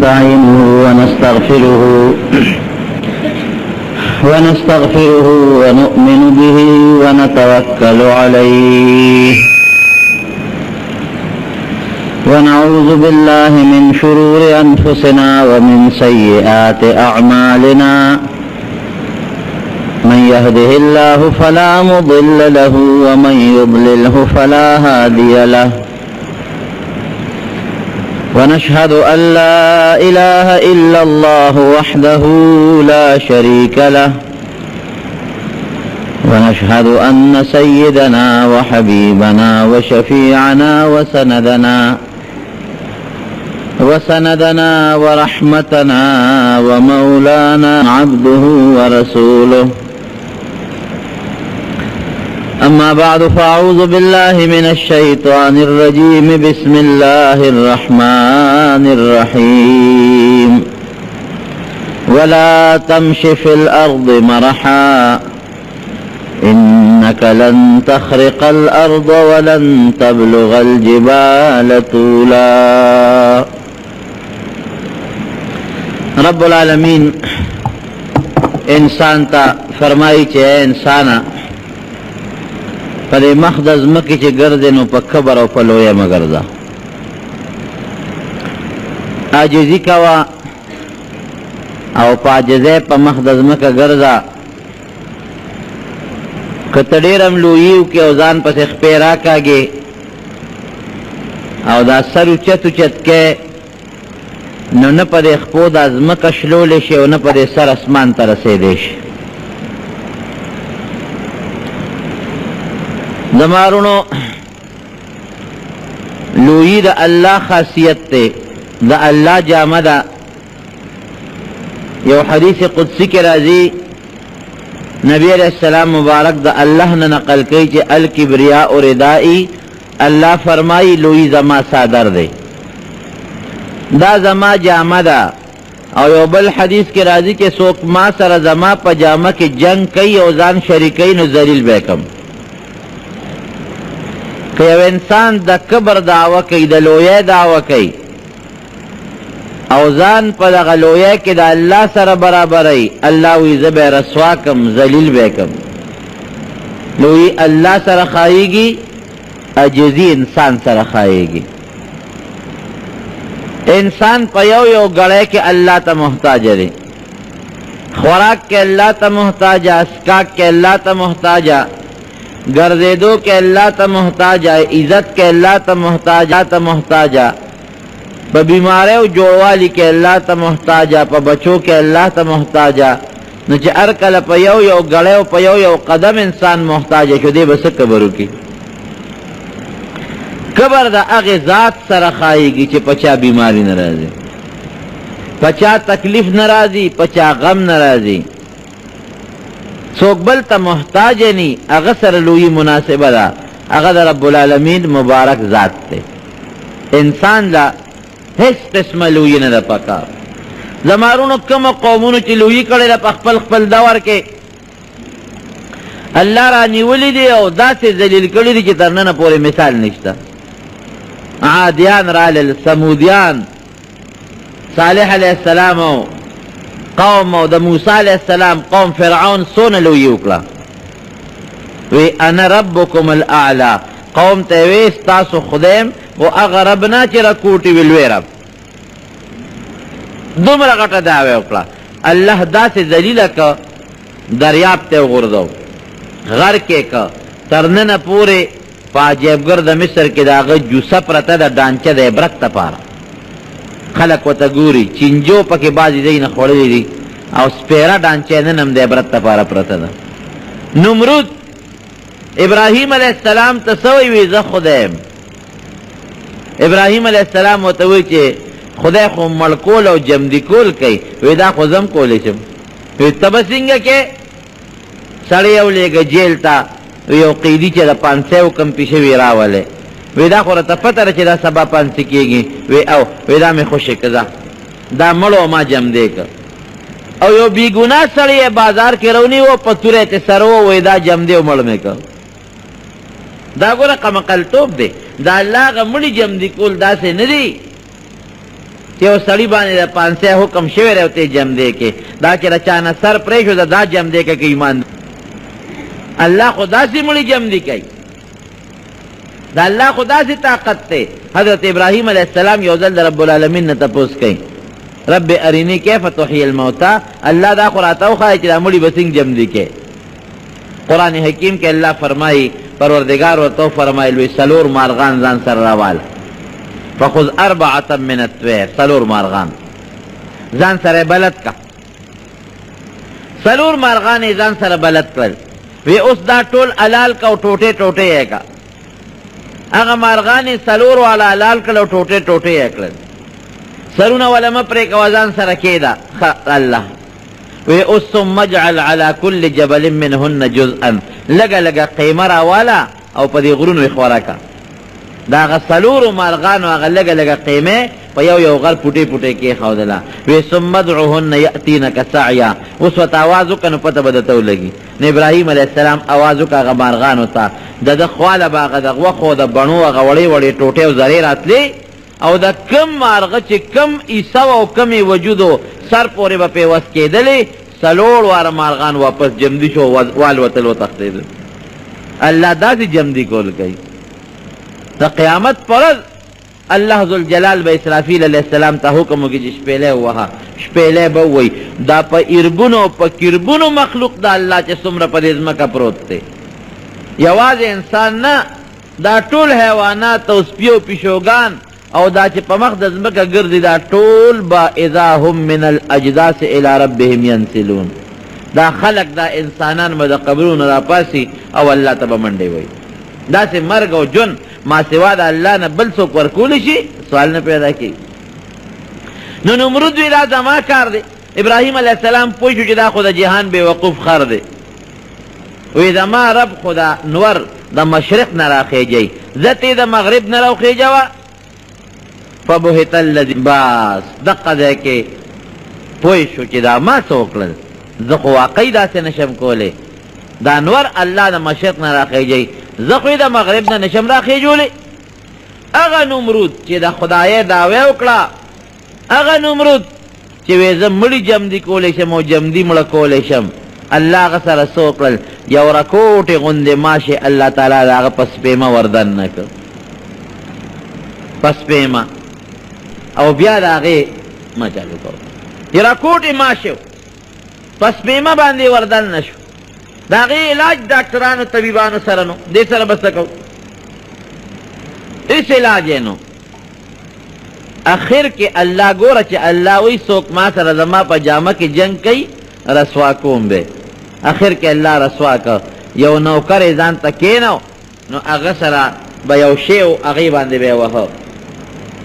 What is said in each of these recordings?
ونستعينه ونستغفره ونؤمن به ونتوكل عليه ونعوذ بالله من شرور أنفسنا ومن سيئات أعمالنا من يهده الله فلا مضل له ومن يضلله فلا هادي له ونشهد أن لا إله إلا الله وحده لا شريك له ونشهد أن سيدنا وحبيبنا وشفيعنا وسندنا ورحمتنا ومولانا عبده ورسوله. أما بعد فأعوذ بالله من الشيطان الرجيم. بسم الله الرحمن الرحيم. ولا تمش في الأرض مرحا إنك لن تخرق الأرض ولن تبلغ الجبال طولا. رب العالمین انسان ته فرمایي چې اے انسانه، په دې مخ د ځمکې چې ګرځې نو په کبر او په لویه مه ګرځه، عاجزي کوه او په عاجزۍ په مخ د ځمکه ګرځه. که ته ډېر هم لویي وکړې او ځان پسې خپې راکاږې او دا سر اوچت اوچت کې، نو نه په دې خپو دا ځمکه شلولی شي او نه په دې سر اسمان ته رسېدی شي. زما وروڼو، لویي د الله خاصیت دی، د الله جامه ده. یو حدیث قدسی کې راځي، نبی علیہ السلام مبارک د الله نه نقل کوي چې الکبریاء ردائی، الله فرمایي لوی زما څادر دی، دا زما جامه ده. او یو بل حدیث کې راځي چې څوک ما سره زما په جامه کې جنگ کوي او ځان شریکوي نو ذلیل به کم. که یو انسان د کبر دعوه کوي، د لویۍ دعوه کوي او ځان په دغه لویۍ کې د الله سره برابروي، الله وایي زه به یې رسوا کم، ذلیل به یې کم. لویي الله سره ښایېږي، عاجزي انسان سره ښایېږي. انسان په یو یو ګړی کې الله ته محتاج دی، خوراک کې الله ته محتاج، اسکاک کې الله ته محتاج، ګرځېدو کې الله ته محتاج، عزت کې الله ته محتاج، په بیمارۍ او جوړوالي کې الله ته محتاج، په بچو کې الله ته محتاج. نو چې هر کله په یو یو ګړی او په یو یو قدم انسان محتاج شو، دی به څه کبر وکړي؟ کبر د هغې ذات سره ښایېږي چې په چا بیماري نه راځي، په چا تکلیف نه راځي، په چا غم نه راځي. څوک بل ته محتاج نی، هغه سره لویي مناسبه ده، هغه د رب العالمین مبارک ذات دی. انسان له هیڅ قسمه لویي نه ده پکار. زما وروڼو، کومو قومونو چې لویي کړې ده په خپل خپل دور کې، الله را نیولي دي او داسې ذلیل کړي دي چې تر ننه پورې مثال نشته. عادیان رالل، ثمودیان، صالح علیه السلام او قوم او د موسی علیه السلام قوم، فرعون څونه لویي وکړه، وی انا ربکم الاعلی، قوم ته یې وی ستاسو خدای یم، خو هغه رب نه چې راکوټي وي لوی رب. دومره غټه دعوه یې وکړه، الله داسې ذلیله که دریاب ته وغورځو، غرق یې که. تر ننه پورې په عجیبګر د مصر کې د هغه جوسه پرته ده، ډانچه د عبرت لپاره، خلک ورته ګوري. چینجو پکې بعضې ځایونه خوړلي دي او سپیره ډانچه نن هم د عبرت لپاره پرته ده. نمرود ابراهیم علیه السلام ته څه وایي؟ وایي زه خدای یم. ابراهیم علیه السلام ورته وایي چې خدای خو مړ کول او جمدي کول کوي، وایي دا خو زه هم کولی شم. وایي ته به څنګه کې؟ سړی ولېږه جیل ته، یو قیدي چې د پانسۍ حکم پې شوي راولې. وایي دا خو راته پته ده چې دا سبا پانسي کېږي. وایي او، وایي دا مې خوشې که، ځه دا مړ او ما جمدې که. او یو بېګناه سړی یې بازار کې راونیوه، په توره یې ترې سر ووه، وایي دا جمدې او مړ مې که. دا ګوره قمقلتوب دی، دا الله هغه مړي جمدي کول داسې نه دي. چې یو سړي باندې د پانسۍ حکم شوی دی او ته یې جمدې کې، دا چې د چا نه سر پرې شو دا جمدې که ایمان. الله خو داسې مړي جمدي کوي، دا الله خو داسې طاقت دی. حضرت ابراهیم علیه السلام یو ځل د رب العالمین نه تپوس کوي، رب اریني کیف تحیي الموتی، الله دا خو راته وښایه چې دا مړي به څنګه جمدي کوي. قرآن حکیم کې الله فرمایي، پروردګار ورته وفرمایل وی څلور مارغان ځان سره راواله، فخذ اربعة من الطیر، څلور مارغان ځان سره بلد کا. څلور مارغان یې ځان سره بلد کړل، وی اوس دا ټول حلال کا او ټوټې ټوټې یې کا. هغه مارغان یې څلور والا حلال کړل او ټوټې ټوټې یې کړل، سرونه وله مه پرې کوه ځان سره کېده. ښه الله وی اوس ثم اجعل على كل جبل منهن جزءا، لږه لږه قیمه راواله او په دې غرونو یې خوره کړه. د هغه څلورو مارغانو هغه لږه لږه قیمه په یو یو غر پوټې پوټې کېښودله. وی ثم ادعهن یأتینک سعیا، اوس ورته اواز وکړه نو پته به درته ولګي. نو ابراهیم علیه السلام اواز وکړه هغه مارغانو ته، د ده خواله به هغه د غوښو د بڼو هغه وړې وړې ټوټې او ذرې راتلې، او د کم مارغه چې کم عیسی او کم یې وجود و سر پورې به پیوست کېدلې، څلور واره مارغان واپس جمدي شو، والوتل وتښتېدل. الله داسې جمدي کول کوي. د قیامت پر ورځ الله ذوالجلال به اسرافیل علیه السلام ته حکم وکړي چې شپېلی ووهه، شپېلی به ووایي. دا په اربونو او په کربونو مخلوق د الله چې څومره په دې ځمکه پروت دی، یوازې انسان نه، دا ټول حیوانات او سپي او پیشوګان او دا چې په مخ د ځمکه ګرځي، دا ټول به اذا هم من الاجداث الی ربهم ینسلون، دا خلق دا انسانان به د قبرونو راپاسي او الله ته به منډې وایي. داسې مرګ او ژوند ما سوا د الله نه بل څوک ورکولی شي؟ سوال نه پیدا کېږي. نو نمرود وی دا زما کار دی. ابراهیم علیه السلام پوه شو چې دا خو د جهان بې وقوف خر دی. وی زما رب خو دا نور د مشرق نه راخېږي، زه ترې د مغرب نه راوخېژوه. فبهت الذي، بس دقه ځای کې پوه شو چې دا ما څه وکړل، زه خو واقعي داسې نه شم کولی. دا نور الله د مشرق نه راخېږي، زه خو یې د مغرب نه نشم راخېژولی. هغه نمرود چې د خدای دعوی وکړه، هغه نمرود چې وی زه مړي جمدي کولی شم او جمدي مړه کولی شم، الله هغه سره څه وکړل؟ یو رکوټې غوندې ماشې الله تعالی د هغه په سپېمه وردن نه کړ، په سپېمه، او بیا د هغې ما چالو کوه، یو رکوټې ماشې په سپېمه باندې وردن نه شو. د هغې علاج ډاکټرانو طبیبانو سره نو دې سره به څه کوو؟ هېڅ علاج یې نو. اخر کې الله ګوره چې الله وایي څوک ما سره زما په جامه کې جنګ کوي رسوا کوم به. اخر کې الله رسوا کړ، یو نوکر یې ځان ته کښېنو، نو هغه سره به یو شی و، هغې باندې به یې وهه،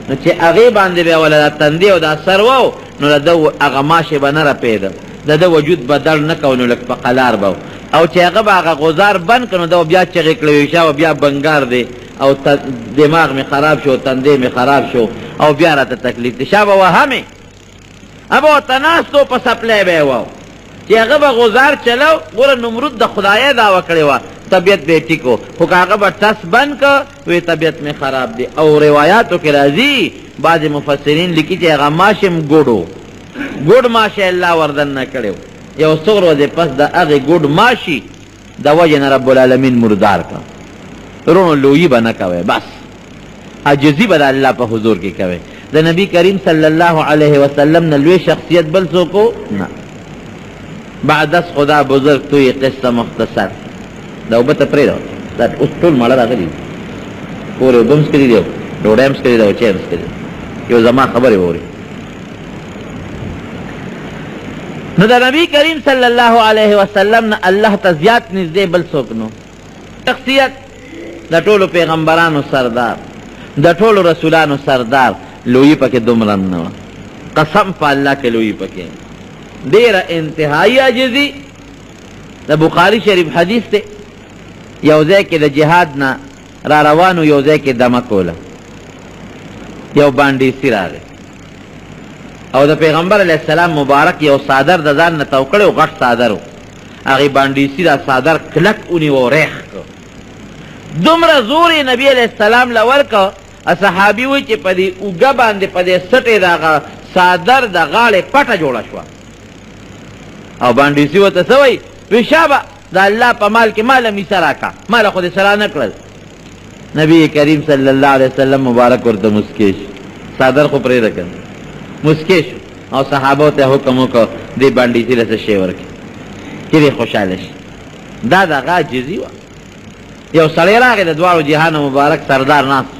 نو چې هغې باندې به یې وله دا تندی او دا سر وو، نو د ده هغه ماشې به نه رپېده، د ده وجود به دړ نه کو، نو لږ په قلار به و، او چې هغه به هغه غوزار بند کړ نو ده به بیا چغې کړې، وي شا به بیا بنګار دی او دماغ مې خراب شو، تندی مې خراب شو او بیا راته تکلیف دی. شا به وهمې، هغه به ورته ناست و، په څپلی به یې وو، چې هغه به غوزار چلو. ګوره نمرود د خدایۍ دعوه کړې وه، طبیعت به یې ټیک و، خو که هغه به ټس بند کړ وی طبیعت مې خراب دی. او روایاتو کې راځي، بعضې مفسرین لیکي چې هغه ماش هم ګوډ و، ګوډ ماش یې الله وردن نه کړی و. یو څو ورځې پس د هغې ګوډ ماشي د وجې نه رب العالمین مردار کړ. وروڼو لویي به نه کوئ، بس عاجزي به د الله په حضور کې کوئ. د نبی کریم صلی الله علیه وسلم نه لوی شخصیت بل څوک نه. بعد از خدا بزرگ توی قصه مختصر. دا اوبه ته پرېږده، دا اوس ټول ماړه راغلي دي، کور یې اوبه هم څښلي دي، ډوډۍ هم څښلې ده او چای هم څښلې ده، یو زما خبرې واوري. نو د نبی کریم صلی الله علیه وسلم نه الله ته زیات نږدې بل څوک نو. شخصیت د ټولو پیغمبرانو سردار، د ټولو رسولانو سردار، لویي پکې دومره نه وه، قسم په الله کې لویي پکې ډېره انتهایی عاجزي. د بخاري شریف حدیث دی، یو ځای کې د جهاد نه را روانو، یو ځای کې دمه کوله، یو باندېسي راغی او د پیغمبر علیه السلام مبارک یو څادر د ځان نه تاو کړی و، غټ څادر و، هغې باندېسي دا څادر کلک ونیو او ریخ کړ، دومره زور یې نبي علیه السلام له ورکړ. صحابي وایي چې په دې اوږه باندې په دې سټې د هغه څادر د غاړې پټه جوړه شوه. او بانډیسي ورته څه وایي؟ وایي شابه د الله په مال کې ماله میسه راکړه، ماله خو دې څه رانه کړل. نبی کریم صلی الله علیه وسلم مبارک ورته مسکی شو، څادر خو پرېږده که نه، مسکی شو او صحابو ته حکم وکړ دې بانډیسي له څه شی ورکړي چې دې خوشحاله شي. دا د هغه عاجزي وه. یو سړی راغی د دواړو جهانو مبارک سردار ناست،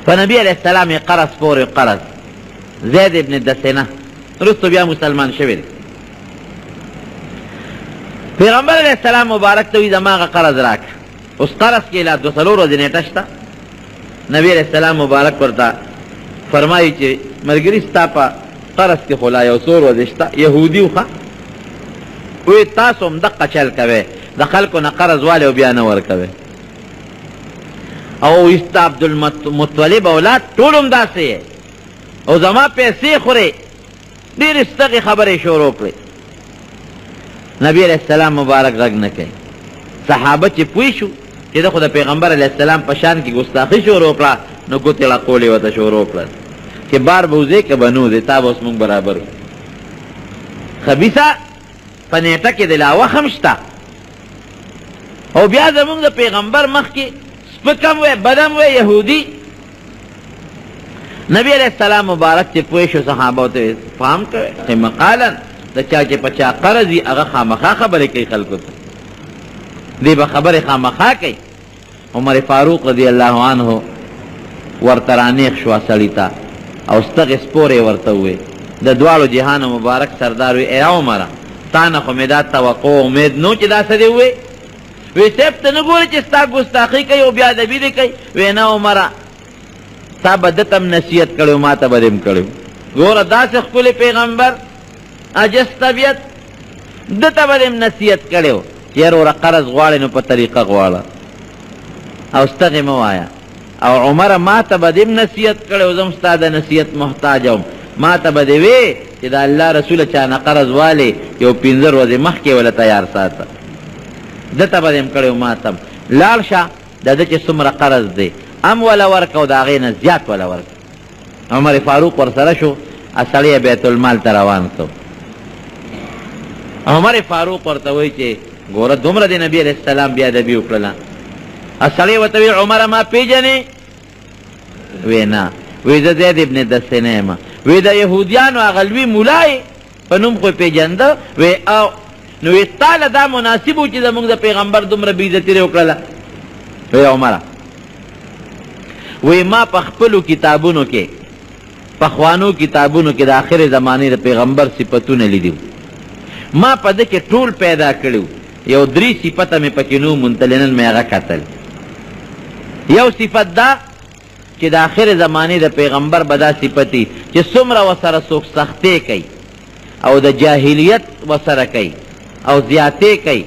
په نبی علیه السلام یې قرض پورې قرض، زید ابن دسنه وروسته بیا مسلمان شوی دی. پیغمبر علیه السلام مبارک ته وایي زما هغه قرض راکړه. اوس قرض کې لا دوه څلور ورځې نېټه شته. نبی علیه السلام مبارک ورته فرمایي چې ملګري ستا په قرض کې خو لا یو څو ورځې شته. یهودي وخه وی تاسو هم دقه چل کوئ، د خلکو نه قرض والې او بیا نه ورکوئ. او ستا عبدالمطلب اولاد ټول هم داسې یې او زما پیسې خورې. ډېرې ستغې خبرې شروع کړې. نبی علیه السلام مبارک غږ نه کوي. صحابه چې پوه شو چې ده خو د پیغمبر علیه السلام په شان کې ګستاخي شروع کړه، نو ګوتې ړقولې ورته شروع کړل چې بار به وځې که به نه وځې، تا به اوس موږ برابر کړو. خبیثه په نېټه کې د لا وخت هم شته. او بیا زموږ د پیغمبر مخکې سپک هم وی، بد هم وی، یهودي. نبی علیه السلام مبارک چې پوه شو صحابو ته پام کوي، مقالا د چا چې په چا قرض وي هغه خامخا خبرې کوي خلکو ته، دی به خبرې خامخا کوي. عمر فاروق رضی الله عنه ورته رانیغ شو سړي ته او ستغې سپورې ورته وویل. د دواړو جهانو مبارک سردار وی ای عمره، تا نه خو مې دا توقع امید نو چې دا څه دې ووی. وی صاحب ته نه ګورې چې ستا ګستاخي کوي او بیا ادبي دې کوي؟ وی نه عمره، تا به ده ته هم نصیحت کړی و، ما ته به دې هم کړی و. ګوره داسې ښکلی پیغمبر، عاجز طبیعت، ده ته به دې هم نصیحت کړی و چې یاره وروره قرض غواړې نو په طریقه غواړه او ستغې مه وایه. او عمره ما ته به دې هم نصیحت کړی و، زه هم ستا د نصیحت محتاج وم. ما ته به دې وې چې د الله رسوله چا نه قرض والې یو پنځه ورځې مخکې وله تیار ساته. ده ته به دې هم کړی و، ما ته هم. لاړ شه د ده چې څومره قرض دی هم وله ورکړه او د هغې نه زیات وله ورکړه. عمر فاروق ورسره شو، سړی یې بیت المال ته روان کړ. عمر فاروق ورته وایي چې ګوره دومره د نبي علیه السلام بې ادبي وکړله. سړی ورته وایي عمره ما پېژنې؟ وی نه. وی زه زید ابن دسنه یم. وی د یهودیانو هغه لوی ملا یې په نوم خو یې پېژنده. وی او نو وی تا له دا مناسب و چې زموږ د پیغمبر دومره بې عزتي دې وکړله؟ وی عمره وی ما په خپلو کتابونو کې، پخوانو کتابونو کې د آخرې زمانې د پیغمبر صفتونه لیدي وو. ما په ده کې ټول پیدا کړي وو. یو درې صفته مې پکې نه وو موندلې، نن مې هغه کتل. یو صفت دا چې د آخرې زمانې د پیغمبر به دا صفت وي چې څومره ورسره څوک سختې کوي او د جاهلیت ورسره کوي او زیاتې کوي،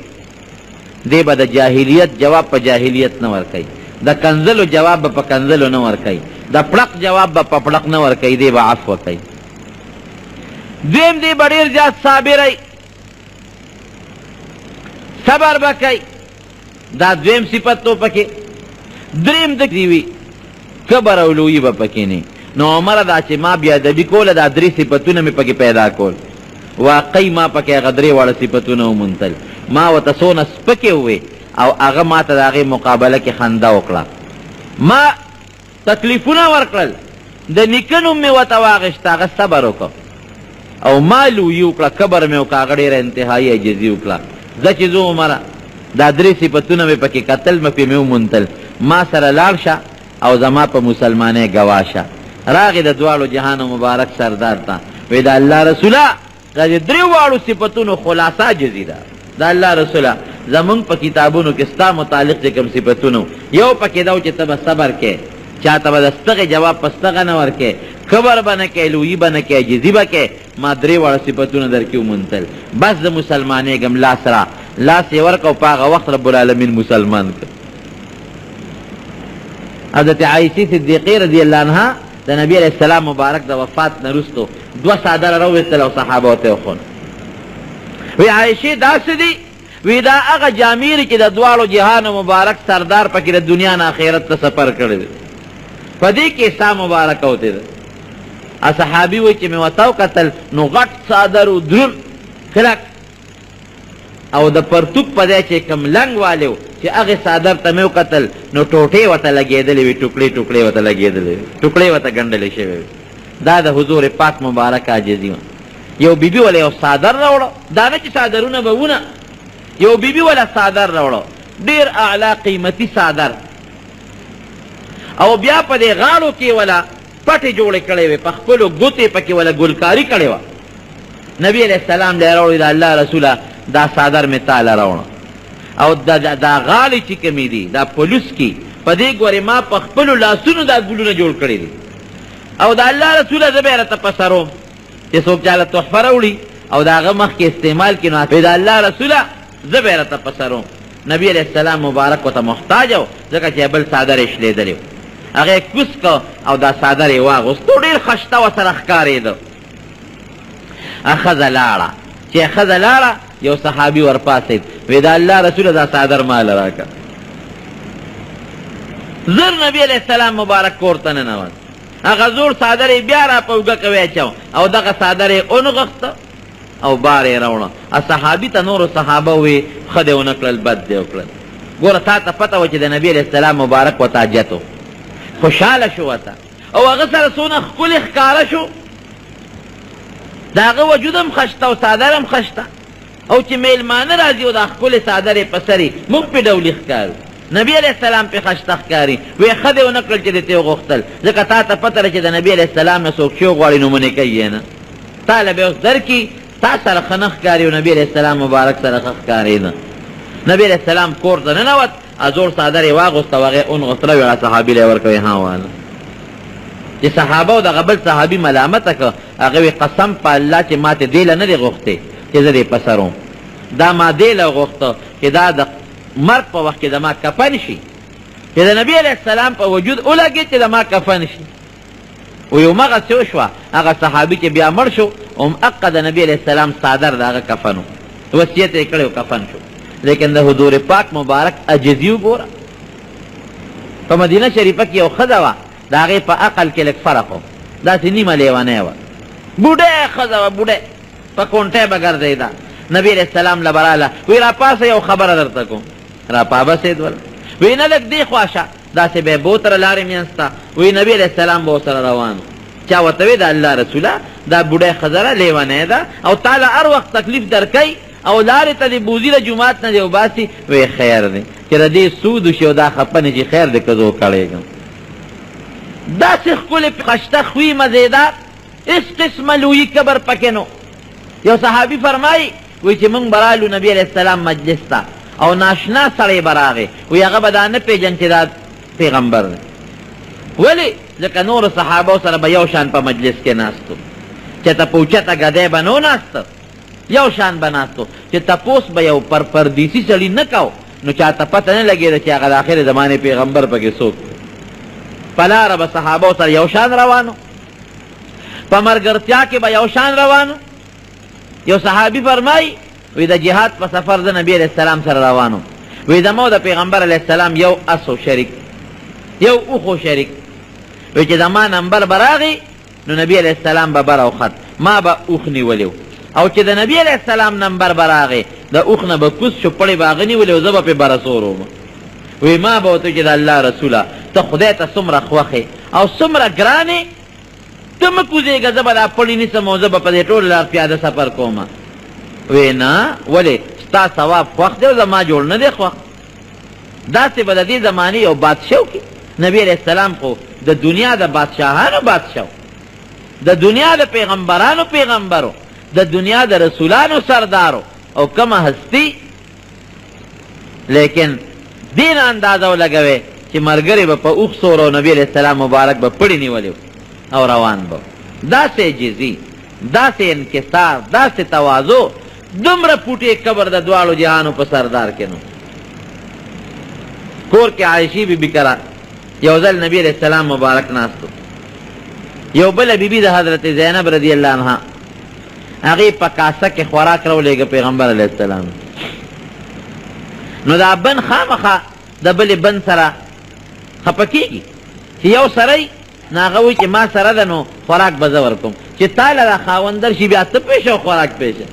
دی به د جاهلیت جواب په جاهلیت نه ورکوي، د کنځلو جواب به په کنځلو نه ورکوي، د پړق جواب به په پړق نه ورکوي، دی به عفوه کوي. دویم دی به ډېر زیات صابر وي، صبر به کوي. دا دویم صفت و پکې. دریم د وي کبر او لویي به پکې نه. نو عمره دا چې ما بې ادبي کوله دا درې صفتونه مې پکې پیدا کول، واقعي ما پکې هغه درې واړه صفتونه وموندل. ما ورته څونه سپکې ووې او هغه ما ته د هغې مقابله کې خندا وکړه. ما تکلیفونه ورکړل، د نیکه نوم مې ورته واخیست، هغه صبر وکړ او ما لویي وکړه، کبر مې وکړه، هغه ډېره انتهایي عاجزي وکړه. ځه چې ځو عمره، دا درې صفتونه مې پکې کتل، مې پرې مې وموندل. ما سره لاړ شه او زما په مسلمانۍ ګواه شه. راغی د دواړو جهانو مبارک سردار ته، وی د الله رسوله دا د درې واړو صفتونو خلاصه عاجزي ده. د الله رسوله زمونږ په کتابونو کې ستا متعلق چې کوم صفتونه، یو پکې دا و چې ته به صبر کې، چا ته به د ستغې جواب په ستغه نه ورکې، کبر به نه کوې، لویي به نه کوې، عاجزي به کوې. ما درې واړه صفتونه درکې وموندل، بس زه مسلمانېږم، لاس را. لاس یې ورکړ او په هغه وخت رب العالمین مسلمان کړ. حضرت عایشې صدیقې رضی الله عنها د نبی علیه السلام مبارک د وفات نه وروسته دوه څادره راوویستل او صحابو ته یې وښول. وی عایشې دا څه دي؟ وی دا هغه جامې دي چې د دواړو جهانو مبارک سردار پکې د دنیا نه آخرت ته سفر کړی دی. په دې کې ساه مبارکه وتې ده. صحابي وایي چې مې ورته وکتل نو غټ څادر و، دروند کلک، او د پرتوک په ځای چې کوم لنګ والی و، چې هغې څادر ته مې وکتل نو ټوټې ورته لګېدلې وې، ټوکړې ټوکړې ورته لګېدلې وې، ټوکړې ورته ګنډلې شوې وې. دا د حضور پاک مبارک عاجزي وه. یو بیبي وله یو څادر راوړو، دا نه چې څادرونه به ونه، یو بیبي وله څادر راوړو، ډېر اعلی قیمتي څادر، او بیا په دې غاړو کې وله پټې جوړې کړې وې، په خپلو ګوتې پکې وله ګلکاري کړې وه. نبی علیه السلام له راوړي، د الله رسوله دا څادر مې تا له راوړه، او دا غاړې چې کومې دي دا پلوس کې په دې ګورې ما په خپلو لاسونو دا ګلونه جوړ کړي دي، او د الله رسوله زه به یې راته په سروم چې څوک چاله تحفه راوړي او د هغه مخکې استعمال کړي، نو د الله رسوله زه به یې راته په سروم. نبی علیه السلام مبارک ورته محتاج و، ځکه چې بل څادر یې شلېدلی و، هغه یې کوز کړ او دا څادر یې واغوستو، ډېر خشته ورسره ښکارېده. ښځه لاړه، چې ښځه لاړه یو صحابي ورپاڅېد، وی د الله رسوله دا څادر ما له راکړه. زر نبی علیه السلام مبارک کور ته ننوت، هغه زوړ څادر یې بیا را په اوږه کې واچاوه او دغه څادر یې ونغښته او بار یې راوړه. صحابي ته نورو صحابه ووی ښه دې ونه کړل، بد دې وکړل. ګوره تا ته پته وه چې د نبی علیه السلام مبارک ورته حاجت و، خوشحاله شو ورته، او هغه سره څونه ښکلې ښکاره شو، د هغه وجود هم ښه شته او څادر هم ښه شته، او چې مېلمانه راځي او دا ښکلې څادر یې په سر یې، موږ پرې ډولي ښکارو، نبی علیه السلام پرې ښه ښکاري. وی ښه دې ونه کړل چې دې ترې وغوښتل، ځکه تا ته پته ده چې د نبی علیه السلام نه څوک شی وغواړي نو منې کوي یې نه، تا له به اوس درکړي، تا سره ښه نه ښکاري او نبی علیه السلام مبارک سره ښه ښکارېده. نبی علیه السلام کور ته ننوت، زوړ څادر یې واغوست او هغه یې ونغوست، راویړه صحابي له یې ورکوي ها واله. چې صحابه او دغه بل صحابي ملامته کړ، هغه وی قسم په الله چې ما ته دې له نه دی غوښتی چې زه دې په سر وم، دا ما دې له غوښته چې دا د مرګ په وخت کې زما کفن شي، چې د نبی علیه السلام په وجود ولګېد چې زما کفن شي. وی همغسې وشوه، هغه صحابي چې بیا مړ شو هم اقه د نبی علیه السلام څادر د هغه کفن و، وصیت یې کړی و، کفن شو. لیکن د حضور پاک مبارک عاجزي وګوره. په مدینه شریفه کې یو ښځه وه، د هغې په عقل کې لږ فرق و، داسې نیمه لیونۍ وه، بوډۍ ښځه وه، بوډۍ په کونټۍ به ګرځېده. نبی علیه السلام له به راله، وی راپاڅه یو خبره درته کوم. راپابسېد ول، وی نه لږ دې خوا شه، داسې به یې بوتره لارې مینځ ته. وی نبی علیه السلام به ورسره روان و. چا ورته وی د الله رسوله دا بوډۍ ښځه ده، لیونۍ ده او تا له هر وخت تکلیف درکوي او لارې ته دې بوځي، له جومات نه دې وباسي. وی خیر دی چې د دې سود وشي او دا خفه نه شي، خیر دی که زه وکړېږم. داسې ښکلې خشته خوی مزېدار، هېڅ قسمه لویي کبر پکې نو. یو صحابي فرمایي وی چې مونږ به رالو نبی علیه السلام مجلس ته او ناشنا سړی به راغی، وی هغه به دا نه پېژن چې دا پیغمبر دی. ولې؟ ځکه نورو صحابو سره به یو شان په مجلس کې ناست و، چې ته په اوچته ګدۍ به نه ناست، یو شان به ناست و، چې تپوس به یو پر پردیسي سړي نه کاو نو چاته پته نه لګېده چې هغه د آخرې زمانې پیغمبر پکې څوک دی. په لاره به صحابو سره یو شان روانو، په مرګرتیا کې به یو شان روانو. یو صحابي فرمایي وی د جهاد په سفر زه نبی علیه السلام سره روانو، وی زما د پیغمبر علیه السلام یو اس شریک، یو اوښ شریک. وی چې زما نمبر به راغی نو نبی علیه السلام به بره وخت، ما به اوښ نیولی و، او چې د نبی علیه السلام نمبر به راغی د اوښ نه به کوز شو، پړی به هغه نیولی و، زه به پرې بره سور وم. وی ما به ورته چې د الله رسوله ته خدای ته څومره خوښ او څومره ګران یې، ته مه کوزېږه، زه به دا پړی نیسم او زه به په دې ټوله لار پیاده سفر کوم. وی نه، ولې؟ ستا ثواب خوښ دی او زما جوړ نه دی خوښ. داسې به د دې زمانې یو بادشاه وکړي. نبی علیه السلام خو د دنیا د بادشاهانو بادشاه، د دنیا د پیغمبرانو پیغمبرو، د دنیا د رسولانو سردارو او کومه هستی، لیکن دې نه اندازه ولګوې چې ملګری به په اوښ سور او نبی علیه السلام مبارک به پړی نیولی او روان به. داسې عاجزي، داسې انکسار، داسې تواضع، دومره پوټې کبر د دواړو جهانو په سردار کې نو. کور کې عایشې بي بي کره یو ځل نبی علیه السلام مبارک ناستو، یو بله بي بي د حضرت زینب رضی الله عنها، هغې په کاسه کې خوراک راولېږه پیغمبر علیه السلام. نو دا بن خامخا د بلې بن سره خفه کېږي. چې یو سړی نو هغه وایي چې ما سره ده نو خوراک به زه ورکوم، چې تا له دا خاوند درشي بیا ته پوه شه او خوراک پوه شه.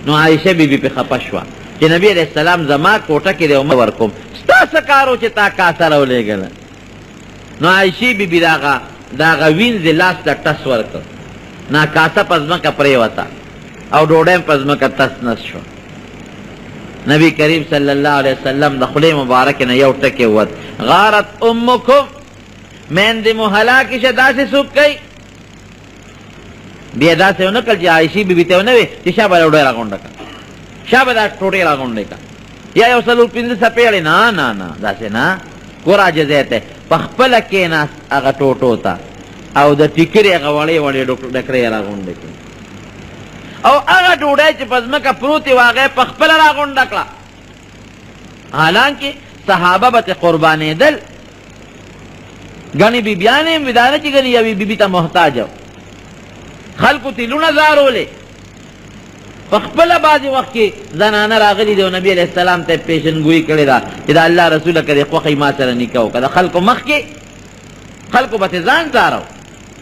نو عایشه بیبي پرې خفه شوه چې نبي علیه السلام زما کوټه کې دی او ما ورکوم، ستا څه کار و چې تا کاسه راولېږله؟ نو عایشې بیبي د هغه د هغه وینځې لاس ته ټس ورکړ، نا کاسه په ځمکه پرېوته او ډوډۍ هم په ځمکه تس نس شوه. نبی کریم صلی الله علیه وسلم د خولې مبارکې نه یو ټکی ووت، غارت امکم، میندې مو هلاکې شه، داسې څوک کوي؟ بیا داسې ونه کړل چې عایشې بیبي ته ونه وي چې شابه ډوډۍ راغونډه کړه، شابه دا ټوټې راغونډې کړه، یا یو څلور پنځه څپېړې. نه نه نه، داسې نه، ګوره عاجزۍ ته په خپله کېناست هغه ټوټو ته او د ټیکرې هغه وړې وړې ډکرې یې راغونډې کړې او هغه ډوډۍ چې په ځمکه پروتې وه هغه یې په خپله راغونډه کړه. حالانکه صحابه به ترې قربانېدل، ګڼې بیبیانې هم وې، دا نه چې ګنې یوې بیبي ته محتاج و، خلکو ترې لوڼه ځارولې. په خپله بعضې وخت کې زنانه راغلي دي او نبي علیه السلام ته یې پېشنګویي کړې ده چې د الله رسوله که دې خوښه وي ما سره نکاح وکړه. د خلکو مخکې خلکو به ترې ځان ځارو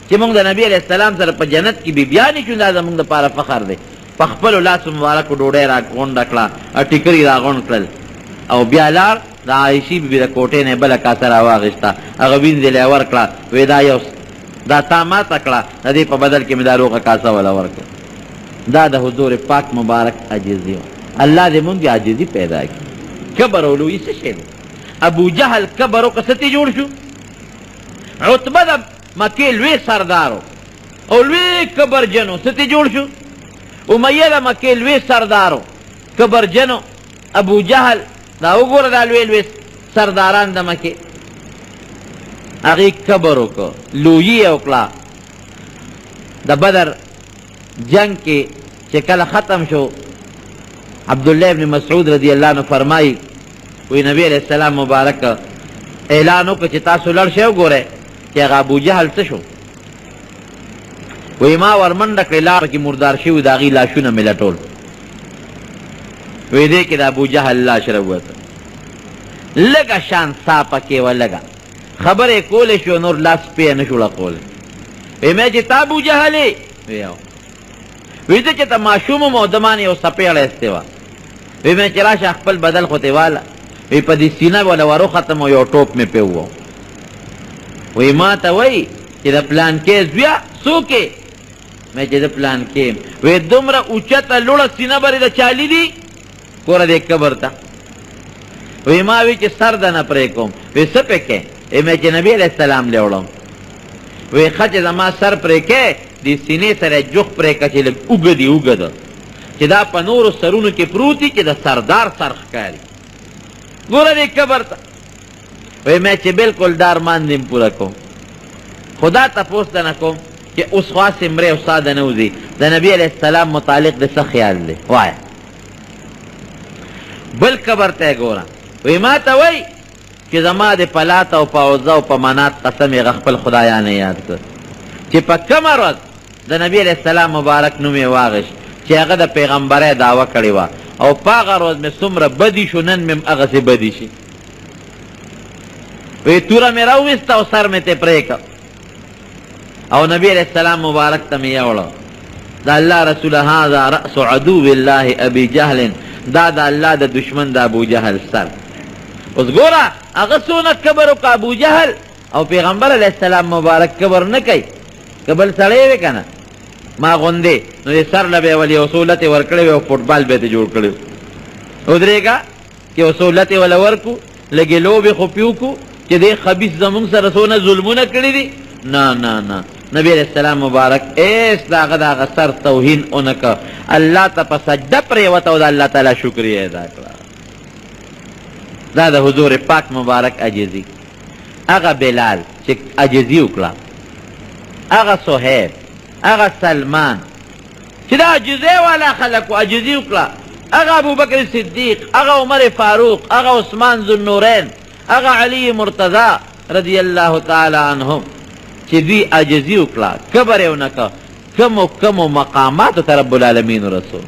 چې موږ د نبي علیه السلام سره په جنت کې بیبیانې شو، دا زموږ دپاره فخر دی. په خپلو لاسو مبارکو ډوډۍ را غونډه کړه او ټیکري را غونډ کړل او بیا لاړ د عایشې بیبي د کوټې نه یې بله کاسه را واخیسته، هغه وینځې له یې ورکړه، وې دا یو دا تا ماته کړه، د دې په بدل کې مې دا روغه کاسه وله ورکړه. دا د حضور پاک مبارک عاجزي وه. الله دې مونږ کې عاجزي پیدا کړي. کبر او لویي څه شی دی؟ ابو جهل کبر وکړ، څه ترې جوړ شو؟ عتبه د مکې لوی سردار او لوی کبرجن و، څه ترې جوړ شو؟ امیه د مکې لوی سردار و، کبرجن و. ابو جهل دا وګوره، دا لوی لوی سرداران د مکې، هغې کبر وکړ، لویي یې وکړه. د بدر جنگ کې چې کله ختم شو، عبدالله ابن مسعود رضی الله عنه فرمایي، وی نبی علیه السلام مبارک اعلان وکړ چې تاسو لړ شئ وګورئ چې هغه ابو جهل څه شو. وی ما ورمنډه کړې، لار کې مردار شوي د هغوی لاشونه مې لټول. وی دې کې د ابو جهل لاش راووته، لږه شان سا پکې وه، لږه خبرې کولی شو، نور لاس پې نه شو ړقولی. وی مې چې تا ابو جهل یې؟ وی او. وی زه چې ته ماشوم وم او ده مانې یو څپېړه ایستې وه. وی مې چې راشه خپل بدل خو ترې واله. وی په دې سینه وله وروختم او یو ټوپ مې پرې ووهو. وی ما ته وایي چې د پلانکې زویه څوک یې؟ مې چې زه پلانکې یم. وی دومره اوچته لوړه سینه به دې د چا لیدي؟ ګوره دې قبر ته. وی ما وی چې سر د نه پرې کوم. وی څه پې کوې؟ وی مې چې نبي علیه السلام له وړم. وی ښه چې زما سر پرې کوې، دې سینې سره جوخ پرې کړه چې لږ اوږد یې اوږد، چې دا په نورو سرونو کې پروت دي چې د سردار سر ښکاري. ګوره دې قبر ته. وی مې چې بالکل دا ارمان دې پوره کوم، خو دا تپوس د نه کوم چې اوس خو هسې مرې او ساه د نه وځي، د نبي علیه السلام متعلق د څه خیال دی؟ وایه. بل قبر ته یې ګوره. وی ما ته وایي چې زما د په لات او په عزا او په منات قسم یې هغه خپل خدایان یې یاد کړ چې په کومه ورځ د نبي علیه السلام مبارک نوم یې واخیست چې هغه د پیغمبرۍ دعوه کړې وه او په هغه ورځ مې څومره بدي شو، نن مې هم هغسې بدي شي. وی توره مې راوویسته او سر مې ترې پرې کړ او نبی علیه السلام مبارک ته مې یوړه. د الله رسول هذا رأس عدو الله ابي جهل، دا د الله د دشمن د ابو جهل سر. اوس ګوره هغه څونه کبر وکړ ابو جهل، او پیغمبر علیه السلام مبارک کبر نه کوي. که بل سړی وي که نه ما غوندې، نو یې سر له به یې ول یو څو لتې ورکړې وې او فوټبال به یې ترې جوړ کړی و. ودرېږه چې یو څو لتې وله ورکړو، لږې لوبې خو پرې وکړو چې دې خبیث زمونږ سره څونه ظلمونه کړي دي. نه نه نه، نبی علیه السلام مبارک هېڅ د هغه د هغه سر توهین ونه کړ، الله ته په سجده پرېوته او د الله تعالی شکریه یې ادا کړه. دا د حضور پاک مبارک عاجزي. هغه بلال چې عاجزي وکړه، هغه صهیب، هغه سلمان چې د عاجزۍ والا خلک وو، عاجزي وکړه، هغه ابوبکر صدیق، هغه عمر فاروق، هغه عثمان ذوالنورین، هغه علی مرتضی رضی الله تعالی عنهم چې دوی عاجزي وکړه، کبر یې ونه کړ، کومو کومو مقاماتو ته رب العالمین ورسول.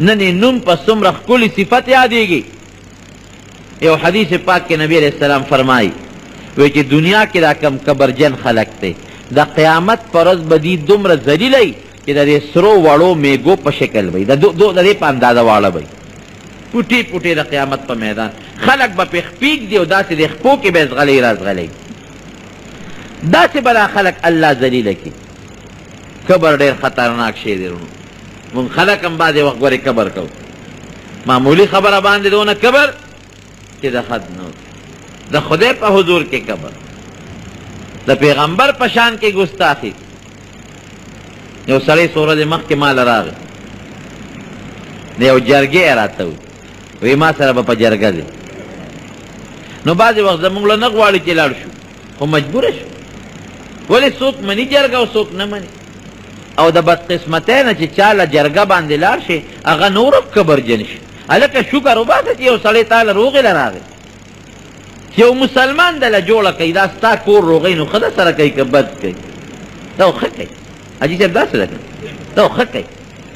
نن یې نوم په څومره ښکلي صفت یادېږي. یو حدیث پاک کې نبی علیه السلام فرمایي، وایي چې دنیا کې دا کم کبرجن خلک دی، د قیامت پر ورځ به دوی دومره ذلیله وي چې د دې سرو وړو میږو په شکل به وي، د دې په اندازه واړه به وي، پوټې پوټې د قیامت په میدان خلک به پرې خپې ږدي او داسې د خپو کې به یې ځغلوي راځغلوي. داسې به دا خلک الله ذلیله کړي. کبر ډېر خطرناک شی دی وروڼو. مونږ خلک هم بعضې وخت ګورې کبر کوو، معمولي خبره باندې دونه کبر چې د حد نه وځي. د خدای په حضور کې کبر، د پیغمبر په شان کې ګستاخي. یو سړی څو ورځې مخکې ماله راغی، د یو جرګې یې راته وویل، وایي ما سره به په جرګه دی. نو بعضې وخت زموږ له نه غواړي چې لاړ شو، خو مجبوره شو. ولې څوک مني جرګه او څوک نه مني؟ او د بدقسمتۍ نه چې چا له جرګه باندې لاړ شي هغه نور هم کبرجن شي. هلکه شکر وباسه چې یو سړی تا له روغې له راغی، چې یو مسلمان دله جوړه کوي، دا ستا کور روغی نو ښه ده سره کوي که بد کوي؟ دا خو ښه کوي حاجي صاحب، داسې ده که دا خو ښه کوي.